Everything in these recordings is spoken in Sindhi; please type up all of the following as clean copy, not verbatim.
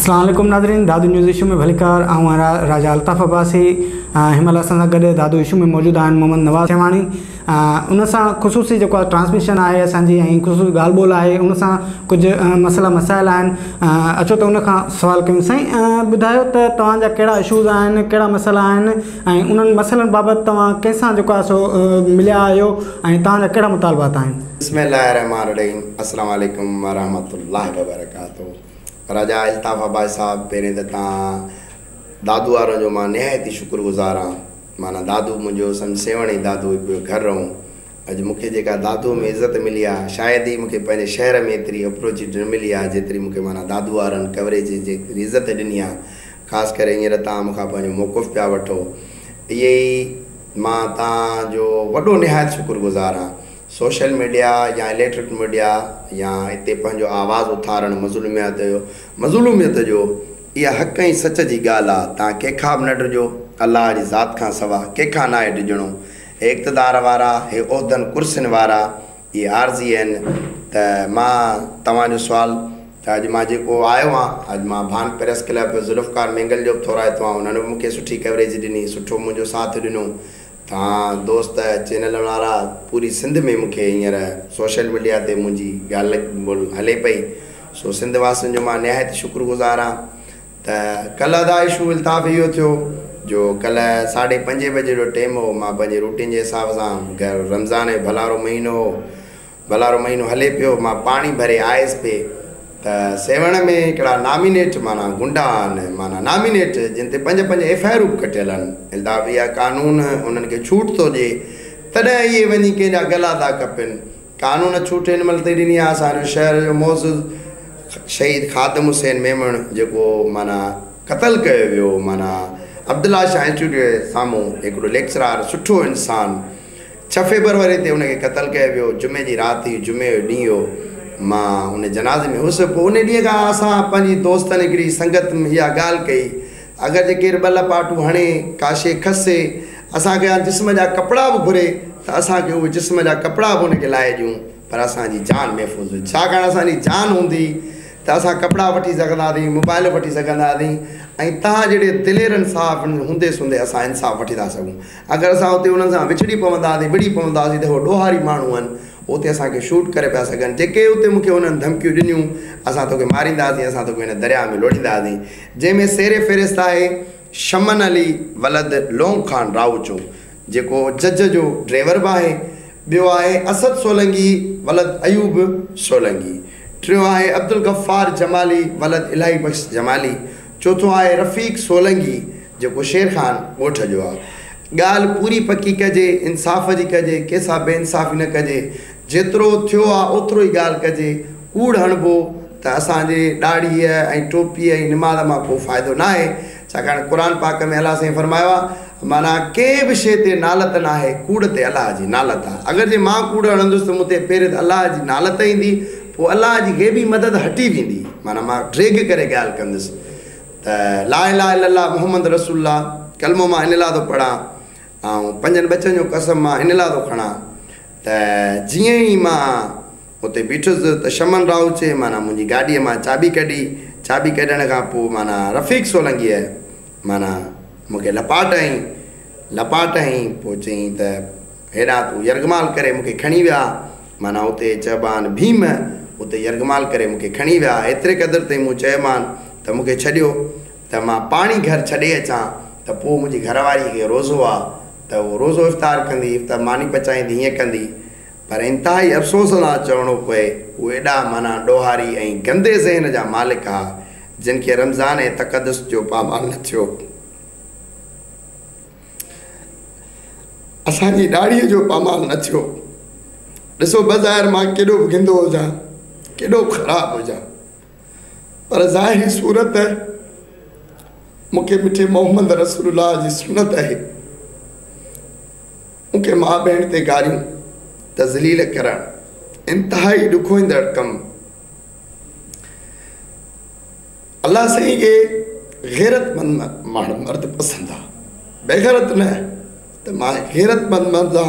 اسلام عليڪم ناظرين دادو نيوز اشو ۾ ڀليڪار آئون آهيان راجا الطاف عباسي هن مهل اسان سان گڏ دادو اشو ۾ موجود آهن محمد نواز سيوهاڻي ان سان خصوصي جيڪو آهي ٽرانسميشن آهي اسان جي ۽ خصوصي ڳالهه ٻولهه آهي ان سان ڪجهه مسئلا مسائل آهن اچو ته ان کان سوال ڪيون سائين ٻڌايو ته توهان جا ڪهڙا اشوز آهن ڪهڙا مسئلا آهن ۽ انهن مسئلن بابت توهان ڪنهن سان جيڪو آهي سو مليا آهيو ۽ توهان جا ڪهڙا مطالبات آهن. بسم الله الرحمٰن الرحيم السلام عليڪم ورحمة الله وبرڪاته راجا الطاف عباسي صاحب پهرين ته توهان دادو وارن جو مان نهايت ئي شڪر گذار آهيان معنيٰ دادو منهنجو سمجهه سيوهڻ ۽ دادو هڪ ٻيو گهر هون اڄ مون کي جيڪا دادو ۾ عزت ملي آهي شايد ئي مون کي پنهنجي شهر ۾ ايتري اپروچ نه ملي آهي جيتري مون کي معنيٰ دادو وارن ڪوريج جي جيتري عزت ڏني آهي خاص ڪري هينئر توهان مون کان پنهنجو موقف پيا وٺو اهي ئي مان توهان جو وڏو نهايت شڪر گذار آهيان سوشل ميڊيا يا اليڪٽرڪ ميڊيا يا هتي پنهنجو آواز اٿارڻ مظلوميت جو مظلوميت جو اها حق ۽ سچ جي ڳالهه آ توهان ڪنهن کان به نه ڊڄو الله جي ذات کان سوا ڪنهن کان ناهي ڊڄڻو هي اقتدار وارا هي عهدن ڪرسين وارا اهي عارضي آهن ته مان توهان جو سوال ته اڄ مان جيڪو آيو آهيان اڄ مان ڀان پريس ڪلب ذوالفقار مينگل جو به ٿورائتو آهيان انهن به مون کي سٺي ڪوريج ڏني سٺو منهنجو ساٿ ڏنو توهان دوست چينل وارا پوري سنڌ ۾ مونکي هينئر سوشل ميڊيا تي منهنجي ڳالهه ٻولهه هلي پئي سو سنڌ واسين جو مان نهايت شڪر گذار آهيان ته ڪلهه ادا اشو الطاف اهو ٿيو جو ڪلهه ساڍي پنجين بجي جو ٽيم هو مان پنهنجي روٽين جي حساب سان گهر رمضان جو ڀلارو مهينو هو ڀلارو مهينو هلي پيو، مان پاڻي ڀري آيس پئي ته سيوهڻ ۾ هڪڙا نامينيٽ معنيٰ غنڊا آهن معنيٰ نامينيٽ جن تي پنج پنج ايف I آرون به ڪٽيل آهن الطاف اها قانون انهن کي ڇوٽ ٿو ڏئي تڏهن اهي وڃي ڪنهن جا گلا ٿا ڪپين قانون ڇوٽ هن مهل تائين ڏني آهي اسان جو شهر جو معزز شهيد خادم حسين ميمڻ جيڪو معنيٰ قتل ڪيو ويو معنيٰ عبدالله شاهه انسٽيٽيوٽ جي سامهون هڪڙو ليڪچرار سٺو انسان ڇهه فيبروري تي ان کي قتل ڪيو ويو، جمعي جي رات هئي، جمعي جو ڏينهن هو، مان ان جنازي ۾ هيس، پوء ان ڏينهن کان اسان پنهنجي دوستن هڪڙي سنگت ۾ اها ڳالهه ڪئي ته اگر جي ڪير ٻه لپاٽون هڻي، ڪا شيء کسي، اسان کان جسم جا ڪپڙا به گهري ته اسان کي اهي جسم جا ڪپڙا به ان کي لاهي ڏيون پر اسان جي جان محفوظ هجي، ڇاڪاڻ اسان جي جان هوندي ته اسان ڪپڙا وٺي سگهنداسين، موبائل وٺي سگهنداسين ۽ توهان جهڙي دليرن صحافين هوندي سوندي اسان انصاف وٺي ٿا سگهون. اگر اسان اتي انهن سان وڇڙي پونداسين، وڙهي پونداسين ته هو ڏوهاري ماڻهو آهن، اتي اسان کي شوٽ ڪري پيا سگهن. جيڪي اتي مون کي انهن ڌمڪيون ڏنيون، اسان توکي مارينداسين، اسان توکي هن درياء ۾ لوڙهينداسين. جنهن ۾ سير فهرست آهي شمن علي ولد لونگ خان راهوچو، جيڪو جج جو ڊرائيور به آهي، ٻيو آهي اسد سولنگي ولد ايوب سولنگي، ٽيون آهي عبدالغفار جمالي ولد الاهي بخش جمالي، چوٿون آهي رفيق سولنگي جيڪو شير خان ڳوٺ جو آ. ڳالهه پوري پڪي ڪجي، انصاف جي ڪجي، ڪنهن سان بي انصافي نه ڪجي، جيترو ٿيو آ اوترو ئي ڳالهه ڪجي، ڪوڙ هڻبو ته اسان جي ڏاڙهيء ۽ ٽوپيء ۽ نماز مان ڪو فائدو ناهي، ڇاڪاڻ قرآن پاڪ ۾ الله سائين فرمايو آ معنيٰ ڪنهن به شيء تي نالت ناهي، ڪوڙ تي الله جي نالت آ. اگر جي مان ڪوڙ هڻندس ته مون تي پهرين ته الله جي نالت ايندي، پوء الله جي غيبي مدد هٽي ويندي. معنيٰ مان ڊيگهه ڪري ڳالهه ڪندس ته لا اله الا الله محمد رسول الله ڪلمو مان ان لاء ٿو پڙهان ۽ پنجن ٻچن جو قسم مان ان لاء ٿو کڻان ته جيئن ئي مان اتي بيٺس ته شمن راهوچي معنيٰ منهنجي گاڏيء مان چاٻي ڪڍي، چاٻي ڪڍڻ کان پوء معنيٰ رفيق سولنگيء معنيٰ مون کي لپاٽ هنئي، لپاٽ هنئي پوء چيائين ته هيڏانهن تون يرغمال ڪري مون کي کڻي ويا، معنيٰ اتي چئبان ڀيم، اتي يرغمال ڪري مون کي کڻي ويا، ايتري قدر تائين مون چيومان ته مون کي ڇڏيو ته مان پاڻي گهر ڇڏي اچان ته پوء منهنجي گهر واريء کي روزو آ ته هوء روزو افطار ڪندي، افطار ماني پچائيندي هيئن ڪندي. پر انتهائي افسوس سان چوڻو پئي هو ايڏا معنيٰ ڏوهاري ۽ گندي ذهن جا مالڪ ها جن کي رمضان ۽ تقدس جو پامال نه ٿيو. اسان جي ڏاڙهيء جو پامال نه ٿيو. ڏسو بظاهر مان ڪيڏو به گندو هجان، ڪيڏو به خراب هجان پر ظاهري صورت مون کي مٺي محمد رسول الله جي سنت آهي. مون کي ماء ڀيڻ تي گاريون تذليل ڪرڻ انتهائي ڏکوئيندڙ ڪم. الله سائين کي غيرتمند ماڻهو مرد پسند آ بيغيرت نه ته مان غيرتمند مرد آ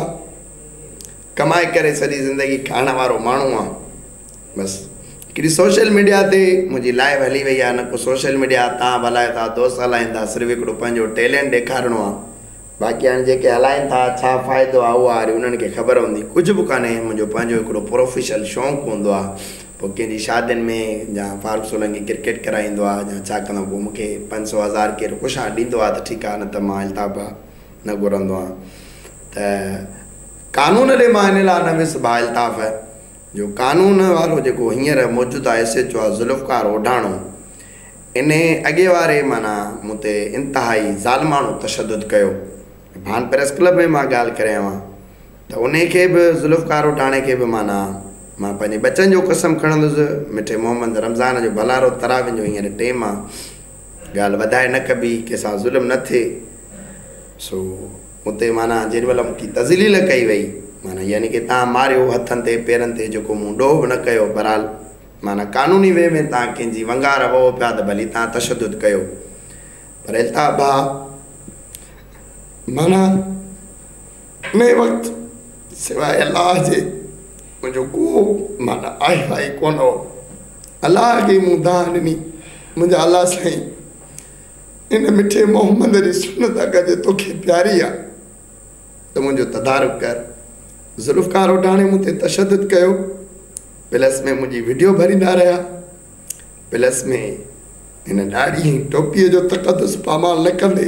ڪمائي ڪري سڄي زندگي کائڻ وارو ماڻهو آ بس هڪڙي سوشل ميڊيا تي منهنجي لائيو هلي وئي آهي نه ڪو سوشل ميڊيا تان به هلايو ٿا دوست هلائين ٿا صرف هڪڙو پنهنجو ٽيلنٽ ڏيکارڻو آهي باقي هاڻي جيڪي هلائين ٿا ڇا فائدو آهي اها وري انهن کي خبر هوندي ڪجهه به ڪانهي منهنجو پنهنجو هڪڙو پروفيشل شوق هوندو آهي پوء ڪنهن جي شادين ۾ يا فاروق سولنگي ڪرڪيٽ ڪرائيندو آهي يا ڇا ڪندو پوء مونکي 500 1000 ڪير خوشان ڏيندو آهي ته ٺيڪ آهي نه ته مان الطاف نه گهرندو آهيان ته قانون ڏي مان ان لاء نه ويس ڀاء الطاف جو قانون وارو جيڪو هينئر موجوده ايس ايڇ او آهي ذوالفقار اوڍاڻو انهي اڳي واري معنيٰ مون تي انتهائي ظالماڻو تشدد ڪيو ڀان پريس ڪلب ۾ مان ڳالهه ڪري آيو آهيان ته انهي کي به ذوالفقار اوڍاڻي کي به معنيٰ مان پنهنجي ٻچن جو قسم کڻندس مٺي محمد رمضان جو ڀلارو تراوين جو هينئر ٽيم آهي ڳالهه وڌائي نه ڪبي ڪنهن سان ظلم نه ٿئي سو اتي معنيٰ جيڏي مهل مون کي تذليل ڪئي وئي معنيٰ يعني ڪي تان ماريو هٿن تي پيرن تي جيڪو مون ڏوهه به نه ڪيو بهرحال معنيٰ قانوني وي ۾ تان ڪنهن جي ونگار وهو پيا ته ڀلي تان تشدد ڪيو پر الطاف ڀاء معنيٰ انهي وقت سواء الله جي منهنجو ڪو معنيٰ آهي وائي ڪونه هو الله کي مون دانهن ڏني منهنجا الله سائين ان مٺي محمد جي سنت اگر جي توکي پياري آ ته منهنجو تدارڪ ڪر. ذوالفقار اوڍاڻي مون تي تشدد ڪيو، پلس ۾ منهنجي وڊيو ڀريندا رهيا، پلس ۾ هن ڏاڙهي ۽ ٽوپيء جو تقدس پامال نه ڪندي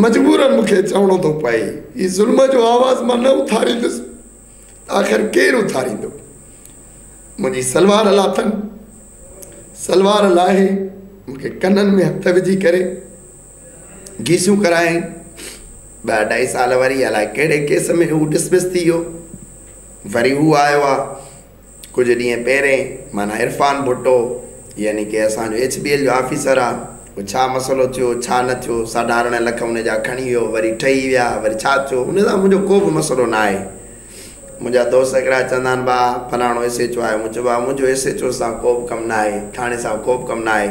مجبورن مون کي چوڻو ٿو پئي هي ظلم جو آواز مان نه اٿاريندس ته آخر ڪير اٿاريندو؟ منهنجي سلوار لاٿن، سلوار لاهي مون کي ڪنن ۾ هٿ وجهي ڪري گيسيون ڪرايائين. ٻه اڍائي سال وري الائي ڪهڙي ڪيس ۾ هو ڊسمس ٿي ويو. وري هو آيو آ ڪجهه ڏينهن پهرين معنيٰ عرفان ڀٽو يعني ڪي اسان جو ايڇ بي ايل جو آفيسر آ اهو ڇا مسئلو ٿيو ڇا نه ٿيو ساڍا 18 لک ان جا کڻي ويو وري ٺهي ويا وري ڇا ٿيو ان سان منهنجو ڪو به مسئلو نه آهي. منهنجا دوست هڪڙا چوندا آهن ڀاء فلاڻو ايس ايڇ او آهي مون چيو ڀاء منهنجو ايس ايڇ او سان ڪو به ڪم نه آهي ٿاڻي سان ڪو به ڪم نه آهي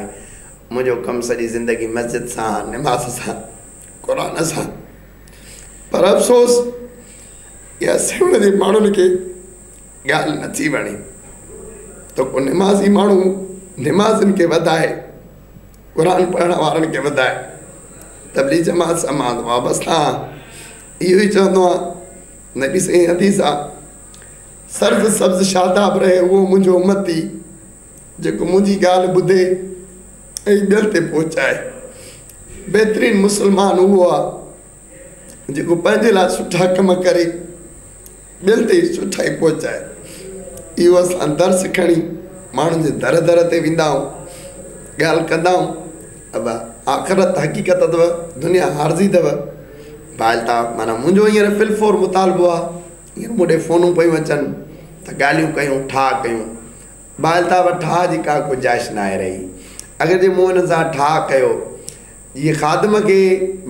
منهنجو ڪم سڄي زندگي مسجد سان نماز سان قرآن سان پر افسوس اها سيوهڻ جي ماڻهن کي ڳالهه نٿي وڻي ته ڪو نمازي ماڻهو نمازين کي وڌائي قرآن پڙهڻ وارن کي وڌائي تبليغ جماعت سان مان وابسته آهيان اهو ئي چوندو آهيان نبي سائين حديث آ سرز سبز شاداب رهي اهو منهنجو امتي جيڪو منهنجي ڳالهه ٻڌي ۽ ٻين تي پهچائي بهترين مسلمان اهو آ جيڪو پنهنجي لاء سٺا ڪم ڪري ٻين تي سٺائي پهچائي اهو اسان درس کڻي ماڻهن جي در در تي ويندا آهيون ڳالهه ڪندا آهيون ابا آخرت حقيقت اٿو دنيا عارضي اٿو ڀاء الطاف معنيٰ منهنجو هينئر في الفور مطالبو آ هينئر مون ڏي فونون پيون اچن ته ڳالهيون ڪيون ٺاهه ڪيون ڀاء الطاف ٺاهه جي ڪا گنجائش ناهي رهي اگر جي مون هنن سان ٺاهه ڪيو جيئن خادم کي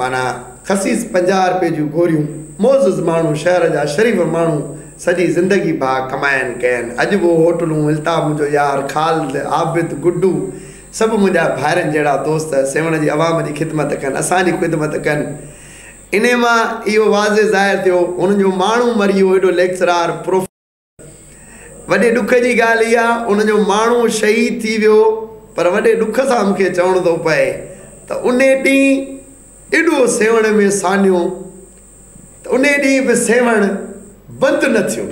معنيٰ خسيس 50 رپئي جون گوريون معزز ماڻهو شهر جا شريف ماڻهو سڄي زندگي ڀاء ڪماين ڪين اڄ به هوٽلون الطاف منهنجو يار خالد عابد گڊو سڀ منهنجا ڀائرن جهڙا دوست سيوهڻ جي عوام جي خدمت ڪن اسان جي خدمت ڪن انهي مان اهو واضح ظاهر ٿيو هنن جو ماڻهو مري ويو ايڏو ليڪچرار پروفيسر وڏي ڏک جي ڳالهه اها ان جو ماڻهو شهيد ٿي ويو پر وڏي ڏک سان مونکي چوڻو ٿو پئي ته انهي ڏينهن ايڏو سيوهڻ ۾ سانحو ته انهي ڏينهن به سيوهڻ بند نه ٿيو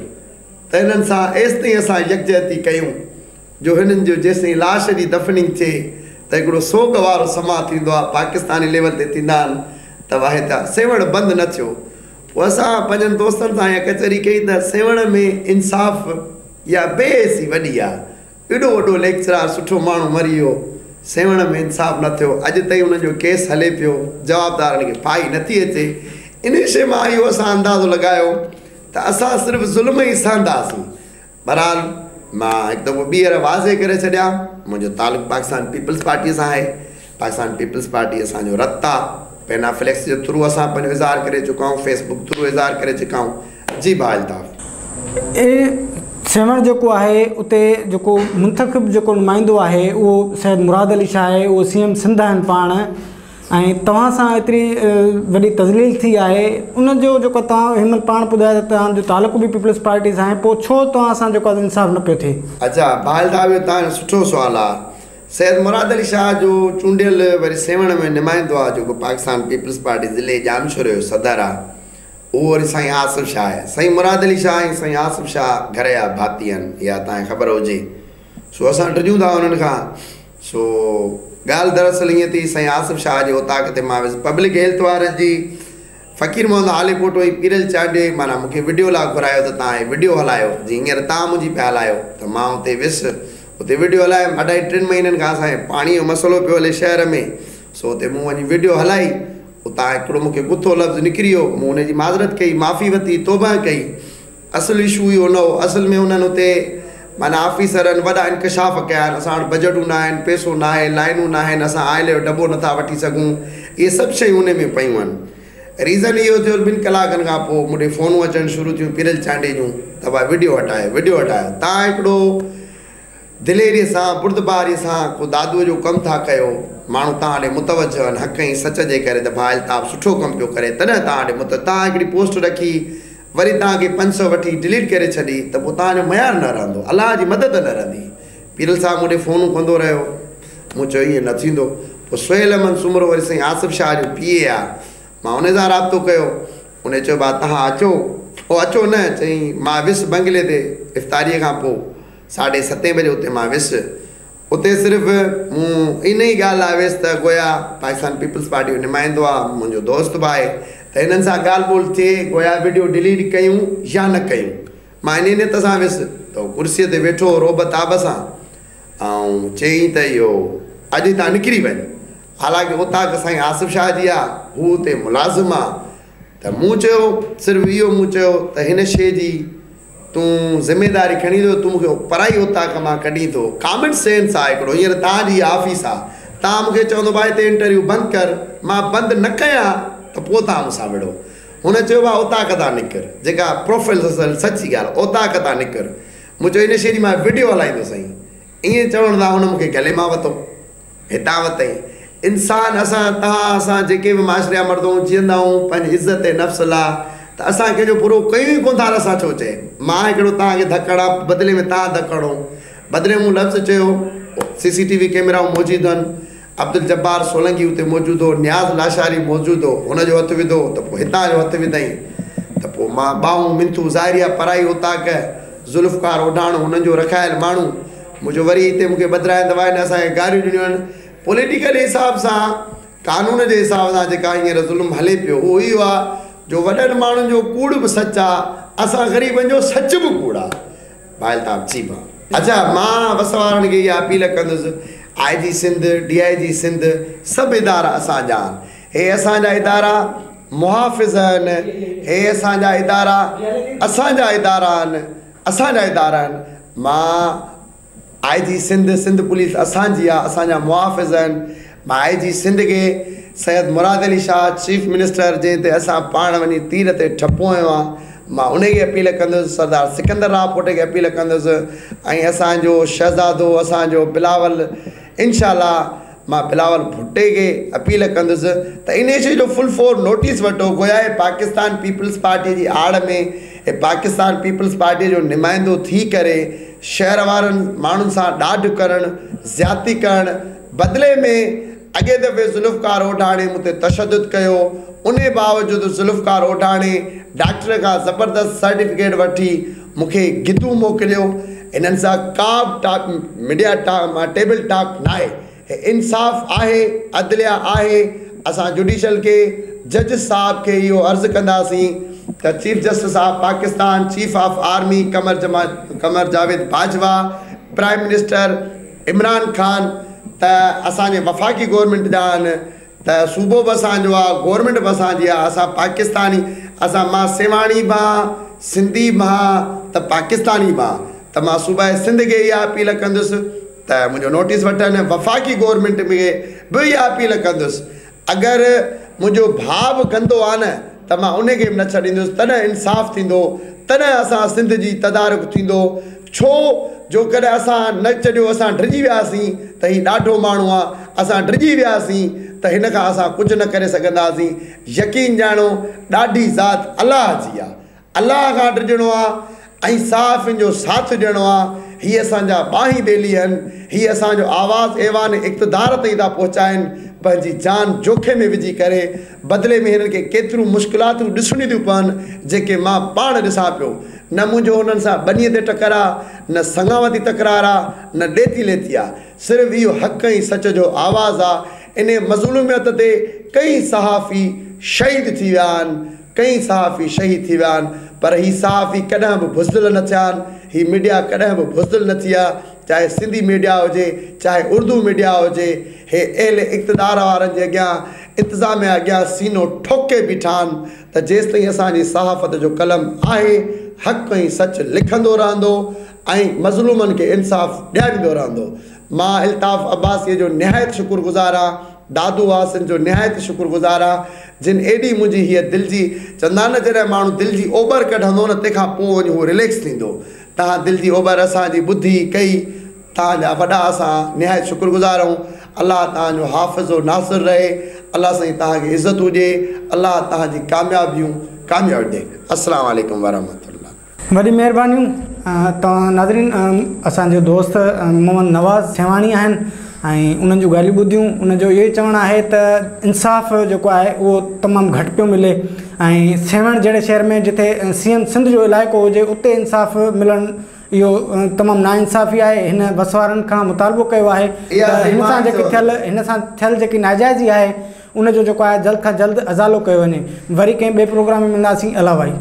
ته هنن سان ايستائين اسان يڪجهتي ڪيون جو هنن جو جيستائين لاش جي دفننگ ٿئي ته هڪڙو سوڳ وارو سماع ٿيندو آهي پاڪستاني ليول تي ٿيندا آهن ته واهي ته سيوهڻ بند نه ٿيو پوء اسان پنهنجن دوستن سان اها ڪچهري ڪئي ته سيوهڻ ۾ انصاف يا بي حسي وڏي آهي ايڏو وڏو ليڪچرار سٺو ماڻهو مري ويو سيوهڻ ۾ انصاف نه ٿيو اڄ تائين انهن جو ڪيس هلي پيو جوابدارن کي ڦاهي نٿي اچي انهي شي مان اهو اسان اندازو لڳايو ته اسان صرف ظلم ئي سهنداسين بهرحال مان هڪ دفعو ٻيهر واضح ڪري ڇڏيان منهنجو تعلق پاڪستان پيپلز پارٽي سان آهي پاڪستان پيپلز پارٽي اسان جو رت آ پينا فليڪس جي ٿرو اسان پنهنجو اظهار ڪري چڪا آهيون فيس بڪ ٿرو اظهار ڪري چڪا آهيون جي ڀاء الطاف. اي سيوهڻ جيڪو آهي اتي جيڪو منتخب جيڪو نمائندو آهي اهو سيد مراد علي شاهه آهي اهو سي ايم سنڌ آهن پاڻ ۽ توهان سان ايتري وڏي تذليل ٿي آهي ان جو جيڪو توهان هن مهل پاڻ ٻڌايو ته توهان جو تعلق به پيپلز پارٽي سان آهي پوء ڇو توهان سان جيڪو آهي انصاف نه پيو ٿئي؟ اڇا ڀائل صاحب اهو توهان جو سٺو سوال آ. سيد مراد علي شاهه جو چونڊيل وري سيوهڻ ۾ نمائندو آ جيڪو پاڪستان پيپلز پارٽي ضلعي ڄامشوري جو صدر آ اهو وري سائين آصف شاهه آهي. سائين مراد علي شاهه ۽ سائين آصف شاهه گهر جا ڀاتي آهن اها توهان کي خبر هجي سو اسان ڊڄون ٿا انهن کان. سو ڳالهه دراصل ائين ٿي سائين آصف شاهه جي اوطاق تي مان ويس پبلڪ هيلٿ وارن جي فقير محمد هاليپوٽو ۽ پيرل چانڊيي معنيٰ مون کي وڊيو لاء گهرايو ته توهان هي وڊيو هلايو جي هينئر توهان منهنجي پيا هلايو ته مان اتي ويس اتي وڊيو هلايم اڍائي ٽن مهينن کان اسان کي پاڻي جو مسئلو پيو هلي شهر ۾ سو اتي مون وڃي وڊيو هلائي اتان هڪڙو مون کي گٿو لفظ نڪري ويو مون ان جي معذرت ڪئي معافي ورتي توبهه ڪئي اصل اشو اهو نه هو، اصل ۾ انهن اتي معنيٰ آفيسرن وڏا انڪشاف ڪيا آهن، اسان وٽ بجيٽون نه آهن، پئسو نه آهي، لائنون نه آهن، اسان آئل جو ڊٻو نه ٿا وٺي سگهون، اهي سڀ شيون انهي ۾ پيون آهن. ريزن اهو ٿيو ٻن ڪلاڪن کان پوء مون ڏي فونون اچڻ شروع ٿيون پيرل چانڊيي جون ته ڀاء وڊيو هٽايو، وڊيو هٽايو. تان هڪڙو دليريء سان، بردباريء سان ڪو دادوء جو ڪم ٿا ڪيو، ماڻهو توهان ڏي متوجه آهن، حق ۽ سچ جي ڪري ته ڀاء الطاف سٺو ڪم پيو ڪري، تڏهن توهان ڏي متوجه، توهان هڪڙي پوسٽ رکي، وري توهان کي 500 وٺي ڊليٽ ڪري ڇڏي ته پوء توهان جو معيار نه رهندو، الله جي مدد نه رهندي. پيرل صاحب مون ڏي فونون ڪندو رهيو، مون چيو ائين نه ٿيندو. پوء سهيل احمد سومرو وري سائين آصف شاهه جو پي اي آ، مان ان سان رابطو ڪيو، ان چيو ڀاء توهان اچو، او اچو نه، چيائين مان ويس بنگلي تي افطاريء کان پوء. ساڍي ستين بجي اتي مان ويس. اتي صرف مون انهي ڳالهه لاء ويس ته گويا پاڪستان پيپلز پارٽي جو نمائندو آ، منهنجو دوست به آهي ته هنن سان ڳالهه ٻولهه ٿئي، گويا وڊيو ڊليٽ ڪيون يا نه ڪيون. مان انهي نيت سان ويس ته هو ڪرسيء تي ويٺو هو رعب تاب سان ۽ چيائين ته اهو اڄ هتان نڪري وڃ. حالانڪه اوطاق سائين آصف شاهه جي آ، هو اتي ملازم آ. ته مون چيو صرف اهو مون چيو ته هن شيء جي تون ذميداري کڻين ٿو تون مون کي پرائي اوطاق مان ڪڍين ٿو ڪامن سينس آ هڪڙو هينئر توهان جي اها آفيس آ توهان مون کي چوندو ڀاء هتي انٽرويو بند ڪر مان بند نه ڪيان ته پوء توهان مون سان وڙهو هن چيو ڀاء اوطاق تان نڪر جيڪا پروفيسنل سچي ڳالهه اوطاق تان نڪر مون چيو ان شيء جي مان وڊيو هلائيندس سائين ائين چوڻ سان هن مون کي گلي مان وتو. هتان وتئين. انسان اسان توهان اسان جيڪي به معاشري جا مرد آهيون جيئندا آهيون پنهنجي عزت نفس لا ته اسان ڪنهن جو برو ڪيون ئي ڪونه ٿا ته اسان ڇو چئي مان هڪڙو توهان کي ڌڪ هڻان بدلي ۾ توهان ڌڪ هڻو بدلي ۾ مون لفظ چيو سي سي ٽي وي ڪيمرائون موجود آهن عبدالجبار سولنگي اتي موجود هو نياز لاشاري موجود هو هن جو هٿ وڌو ته پوء هتان جو هٿ وڌائين ته پوء مان ٻانهون منٿون ظاهري آهي پرائي اوطاق ذوالفقار اوڍاڻو هنن جو رکايل ماڻهو منهنجو وري هتي مون کي ٻڌرائين ته ڀاء هن اسان کي گاريون ڏنيون آهن. پوليٽيڪل حساب سان قانون جي حساب سان جيڪا هينئر ظلم هلي پيو اهو اهو آهي جو وڏن ماڻهن جو ڪوڙ به سچ آهي اسان غريبن جو سچ به ڪوڙ آهي. ڀاء الطاف جي ڀاء. اڇا مان وس وارن کي اها اپيل ڪندس I G Sindh, D I G Sindh سڀ ادارا اسان جا آهن. هي اسان جا ادارا محافظ آهن هي اسان جا ادارا اسان جا ادارا آهن اسان جا ادارا آهن مان آء جي سنڌ سنڌ پوليس اسان جي آ اسان جا محافظ آهن مان آء جي سنڌ کي سيد مراد علي شاهه چيف منسٽر جنهن تي اسان پاڻ وڃي تير تي ٺپو هنيو آ مان ان کي اپيل ڪندس سردار سڪندر راهپوٽي کي اپيل ڪندس ۽ اسان جو شهزادو اسان جو بلاول انشاء الله مان بلاول ڀٽي کي اپيل ڪندس ته انهي شي جو فل فور نوٽيس وٺو گويا هي پاڪستان پيپلز پارٽي جي آڙ ۾ هي پاڪستان پيپلز پارٽي جو نمائندو ٿي ڪري شهر وارن ماڻهن سان ڏاڍ ڪرڻ زيادتي ڪرڻ بدلي ۾ اڳئين دفعي ذوالفقار اوڍاڻي مون تي تشدد ڪيو انهي باوجود ذوالفقار اوڍاڻي ڊاڪٽر کان زبردست سرٽيفڪيٽ وٺي مون کي گدو موڪليو انهن سان ڪا به ٽاڪ ميڊيا ٽيبل ٽاڪ ناهي هي انصاف آهي عدليه آهي اسان جوڊيشل کي جج صاحب کي اهو عرض ڪنداسين ته chief justice of Pakistan chief of army Qamar Qamar Javed Bajwa prime minister Imran Khan ته اسان جي وفاقي گورنمينٽ جا آهن ته صوبو به اسان جو آ گورنمينٽ به اسان جي آ اسان پاڪستاني اسان مان سيوهاڻي به آن سنڌي به آن ته پاڪستاني به آن ته مان صوبه سنڌ کي اها اپيل ڪندس ته منهنجو نوٽيس وٺن وفاقي گورنمينٽ ۾ به اها اپيل ڪندس اگر منهنجو ڀاء به گندو آ نه ته مان ان کي به نه ڇڏيندس تڏهن انصاف ٿيندو تڏهن اسان سنڌ جي تدارڪ ٿيندو ڇو جو ڪڏهن اسان نه چڏيو اسان ڊڄي وياسين ته هي ڏاڍو ماڻهو آ اسان ڊڄي وياسين ته هن کان اسان ڪجهه نه ڪري سگهنداسين. يقين ڄاڻو ڏاڍي ذات الله جي آ. الله کان ڊڄڻو آ ۽ صحافين جو ساٿ ڏيڻو آ. هي اسان جا ٻانهين ٻيلي هن. هي اسان جو آواز ايوان اقتدار تائين ٿا پهچائن. پنهنجي جان جوکي ۾ وجهي ڪري بدلي ۾ هنن کي ڪيتريون مشڪلاتون ڏسڻيون ٿيون پون جيڪي مان پاڻ ڏسان پيو. نه منهنجو انهن سان ٻنيء تي ٽڪر آ، نه سڱاوتي تڪرار آ، نه ڏيتي ليتي آ. صرف اهو حق ۽ سچ جو آواز آ. انهيء مظلوميت تي ڪئين صحافي شهيد ٿي ويا آهن، ڪئين صحافي شهيد ٿي ويا آهن، پر هي صحافي ڪڏهن به بزدل نه ٿيا آهن، هي ميڊيا ڪڏهن به بزدل نه ٿي آ، چاهي سنڌي ميڊيا هجي، چاهي اردو ميڊيا هجي، هي اهل اقتدار وارن جي اڳيان، انتظاميا اڳيان سينو ٺوڪي بيٺا آهن ته جيستائين اسان جي صحافت جو قلم آهي، حق ۽ سچ لکندو رهندو ۽ مظلومن کي انصاف ڏياريندو رهندو. مان الطاف عباسيء جو نهايت شڪر گذار آهيان، دادو واسين جو نهايت شڪر گذار آهيان، جن ايڏي منهنجي هيء دل جي، چوندا آهن نه جڏهن ماڻهو دل جي اوٻر ڪڍندو نه تنهن کان پوء وڃي هو رليڪس ٿيندو. توهان دل جي اوٻر اسان جي ٻڌي ڪئي، توهان جا وڏا اسان نهايت شڪر گذار آهيون. الله توهان جو حافظ و ناصر رهي. الله سائين توهان کي عزتون ڏي. الله توهان جي ڪاميابيون ڪاميابيون ڏي. السلام عليڪم ورحمة الله. وڏي مهربانيون توهان ناظرين اسان جو دوست محمد نواز سيوهاڻي آهن ۽ انهن جون ڳالهيون ٻڌيون ان جو اهو ئي چوڻ آهي ته انصاف جيڪو آهي اهو تمام گهٽ پيو ملي ۽ سيوهڻ جهڙي شهر ۾ جتي سي ايم سنڌ جو علائقو هجي اتي انصاف ملڻ اهو تمام ناانصافي آهي هن وس وارن کان مطالبو ڪيو آهي ته هن سان جيڪي ٿيل هن سان ٿيل جيڪي ناجائزي آهي ان جو جيڪو آهي جلد کان جلد ازالو ڪيو وڃي وري ڪنهن ٻئي پروگرام ۾ ملنداسين الله وائي.